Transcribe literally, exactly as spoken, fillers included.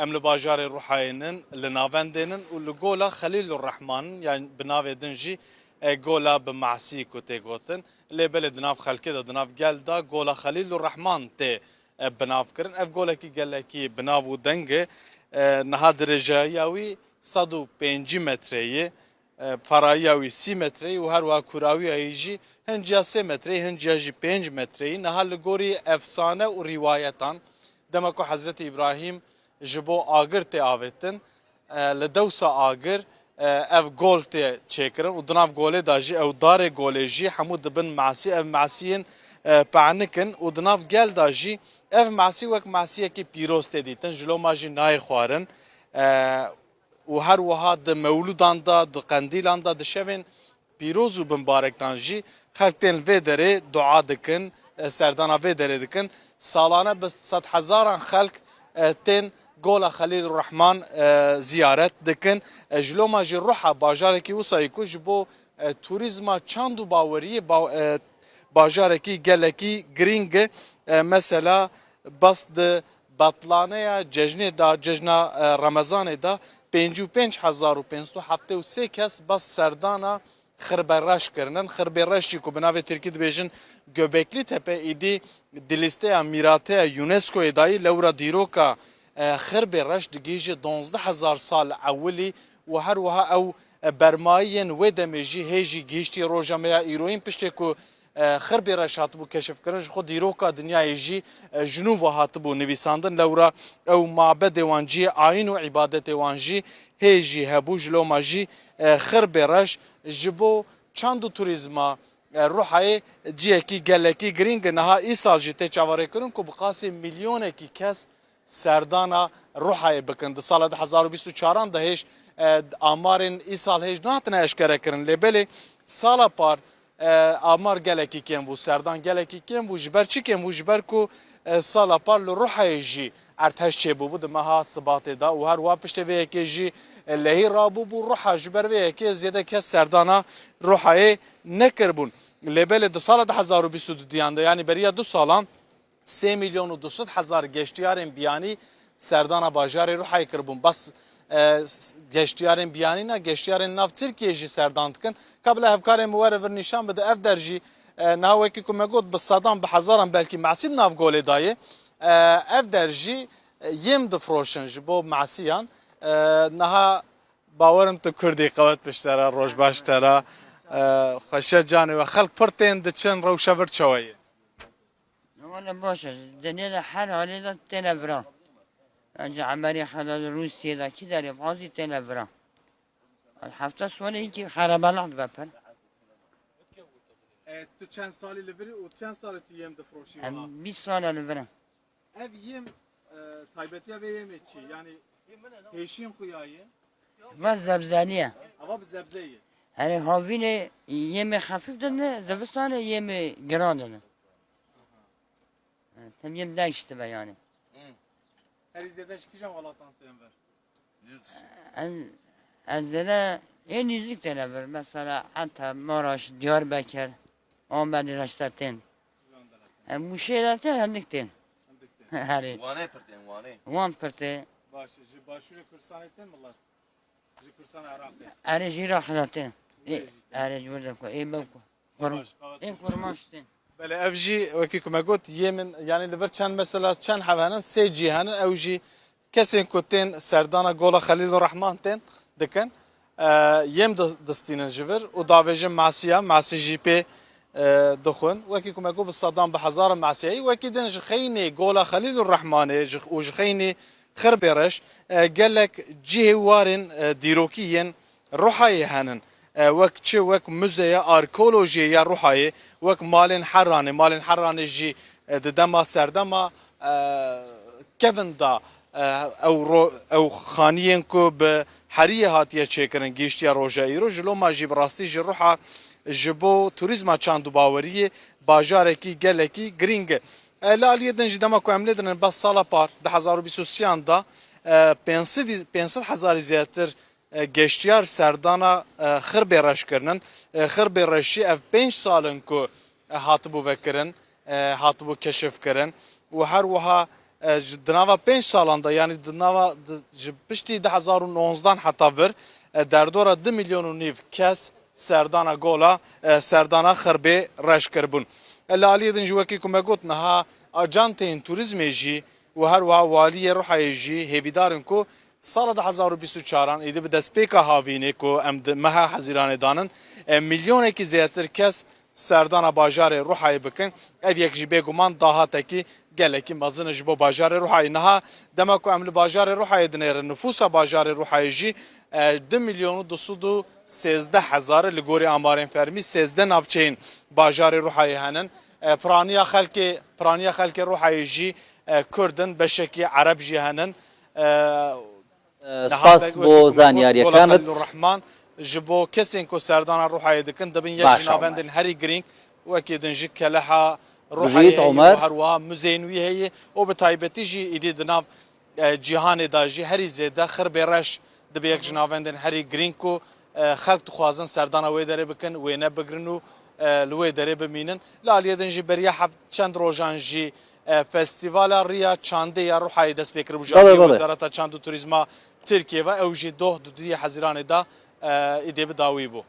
Em li bajarê Ruhayê nin, li navendê nin û li gola Xelîlurrehman in, yan bi navê din jî, e, gola bi Masî ku tê gotin. Lê belê di nav xelkê de, di nav gel de gola Xelîlurrehman tê, e, bi nav kirin. Ev golekî gelekî bi nav û deng e. E, niha dirêjayiya wî sed û pêncî metre ye. E, perayiya wî sî metre ye û her wiha kûrawiya wî jî hinciya sê metre ye, hinciya jî pênc metre ye. Niha li gorî efsane û rîwayetan, dema ku Hezretî Îbrahîm ji bo agir tê avêtin, e, li dewsa agir, e, ev gol tê çêkirin û di nav golê de jî ew darê golê jî hemû dibin masî, ev masiyên, e, panik in û di nav gel de jî ev masî wek masiyekî pîroz tê dîtin, ji loma jî nayê xwarin. E, û her wiha di mewlûdan de, di qendîlan de, di şevên pîroz û bimbarektan jî xelk tên li vê derê dua dikin, e, serdana vê derê dikin. Salane bi sedhezaran xelk, e, tên Gola Xelîl Rehman, e, ziyaret dikin. E, ji loma jî Ruha bajarekî wisa ye ku ji bo, e, turîzma çand û baweriyê ba-, e, bajarekî gelekî girîng e. E, mesela bas di betlaneya cejnê de, cejna, e, Remezanê de pêncî û pênc hezar û pênc sed û heftê û sê kes bas serdana Xirbê Reş kirinin. Xirbê Reş jî ku bi navê tirkî dibêjin Göbekli Tepe, îdî di lîsteya mîrateya UNESCOyê de ye, lewra dîroka, e, Xirbê Reş digihîje donzdeh hezar sal ewilî û her wiha ew, e, bermayiyên wê demê jî hê jî gihîştiye roja me ya îroyîn piştê ku e, Xirbê Reş hatibû keşifkirin, ji xwe dîroka dinyayê jî, e, ji nû ve hatibû nivîsandin. Lewra ew mabedê wan, cihê ayîn û îbadetê wan jî hê jî hebû, ji loma jî, e, Xirbê Reş ji bo çand û turîzma, e, Ruhayê cihekî gelekî girîng e. Niha îsal jî tê çaverêkirin ku bi qasî milyonekî kes serdana Ruhayê bikin. Di sala du hezar û bîst û çaran de hêj, e, amarên îsal hêj nehatine eşkerekirin. Lê belê sala par, e, amar gelekî kêm bû, serdan gelekî kêm bû. Ji ber çi kêm bû? Ji ber ku, e, sala par li Ruhayê jî erdhej çêbûbû di meha Sibatê de û her wiha piştê vê yekê jî, e, lehî rabûbû. Ruha ji ber vê yekê zêde kes serdana Ruhayê nekiribûn. Lê belê di sala du hezar û bîst û duyan de, yanî beriya du salan, sê milyon û du sed hezar geştiyarên biyanî serdana bajarê Ruhayê kiribûn. Bas, e, s-, geştiyarên biyanî ne, geştiyarên nav Tirkiyê jî serdan dikin. Ka bila hevkarê min were vir nîşan bide, ev der jî, e, niha wekî ku me got, bi sedan, bi hezaran belkî masî di nav golê de ye. E, ev der jî, e, yêm difroşin ji bo masiyan. E, niha bawerim tu kurdî, qewet pişt te re, roj baş te re. E, xweşiya canê we. Xelk pir tên diçin, rewşa vir çawa ye? Wele baş e. Dinyê de her halê de têne vira. Ji Emerîka de, Rûsiyê de, kî derê bazî têne vira. Hefta solê yekî xerebelix dibe pir. E, tu çend salî li vir î û çend salî tu yêm difroşî wiha? Em bîst sal e li vir im. Ev yêm, e, taybetiya vê yêmê çi? Yanî hêşîn xuya ye? Va zebzeliye. Ava bi zebze ye. Herê havînê yêmê xefîf didine, zivistanê yêmê giran didine. Tem yêm deng şitibe yanî. Herî zêde ji kîjan welatan tên vir? Ez, ez zêde ê nîzîk têne vir. Mesela Ente, Maraş, Diyarbekir, Amedê de işte tên. Em Mûşê de tên, hindik tên. Hindik tên. Herê. Wanê pir tên, Wanê. Wan pir tê. Baş e, ji Başûrê Kurdistanê tên milet? Ji Kurdistan Iraqê. Erê, ji Iraqê de tên. Ê, erê, ji wir de ku. Ê, bew ku. Kurm-, ê, kurmanc tên. Belê, ev jî wekî ku me got, yê min, yanî li vir çend mesela, çend hev henin, sê cî henin, ew jî kesên ku tên serdana Gola Xelîl û Rehman tên dikin, e, yêm di-, distînin ji vir û davêjin masiya, masî jî pê, e, dixwin. Wekî ku me got, bi sedan, bi hezaran masiya ye. Wekî din ji xeynê Gola Xelîl û Rehmanê ji, û ji xeynê Xirbê Reş, e, gelek cihê warên, e, dîrokî yên Ruhayê henin. E, wek çi, wek muzeya arkeolojiyê ya Ruhayê, wek malên Heranê. Malên Heranê jî, e, di dema serdema, e, kevin de, e, ew ro-, ew xaniyên ku bi heriyê hatiye çêkirin, gihiştiye roja îro. Ji loma jî bi rastî jî Ruha ji bo turîzma çand û baweriyê bajarekî gelekî girîng e. E, li aliyê din jî dema ku em lê dinin, bes sala par, du hezar û bîst û sêyan de, e, pênc sed, pênc sed hezarî zêdetir, e, geştiyar serdana, e, Xirbê Reş kirinin. E, Xirbê Reş jî ev pênc sal in ku, e, hatibû vekirin, e, hatibû keşifkirin û her wiha E, ji, di nava pênc salan de, yanî di nava, di, ji piştî du hezar û nozdehan heta vir, e, derdora du milyon û nîv kes serdana gola, e, serdana Xirbê Reş kiribûn. E, li aliyê din jî wekî ku me got niha acenteyên turîzmê jî û her wiha waliyê Rihayê jî hêvîdar in ku sala du hezar û bîst û çaran êdî bi destpêka havînê ku em di meha Hezîranê danin, e, milyonekî zêdetir kes serdana bajarê Rihayê bikin. Ev yek jî bêguman dahatekî gelekî mezin e ji bo bajarê Rihayê. Niha dema ku em li bajarê Rihayê dinêrin, nifûsa bajarê Rihayê jî, e, du milyon û du sed û sêzdeh hezar e, li gorî amarên fermî sêzdeh navçeyên bajarê Rihayê henin. E, piraniya xelkê, piraniya xelkê Rihayê jî, e, Kurd in, beşekî Ereb jî henin. E, Niha spas bo zanyariyekanit. Gola Xelîlurrehman ji bo kesên ku serdana Rihayê dikin, dibin yek ji navendên herî girîng, wekî din jî Keleha Rihayê heye û her wiha muzeyên wî heye û bi taybetî jî êdî di nav, e, cîhanê de jî herî zêde Xirbê Reş dibe yek ji navendên herî girîng ku, e, xelk dixwazin serdana wê derê bikin, wêne bigrin û, e, li wê derê bimînin. Li aliyê din jî beriya heft çend rojan jî e, Festîvala Riya Çandê ya Rihayê dest pê kiribû ji aliyê Wezareta Çand û Turîzma Tirkiyê ve. Ew jî doh di duyê Hezîranê de, e, îdê bi dawî bû.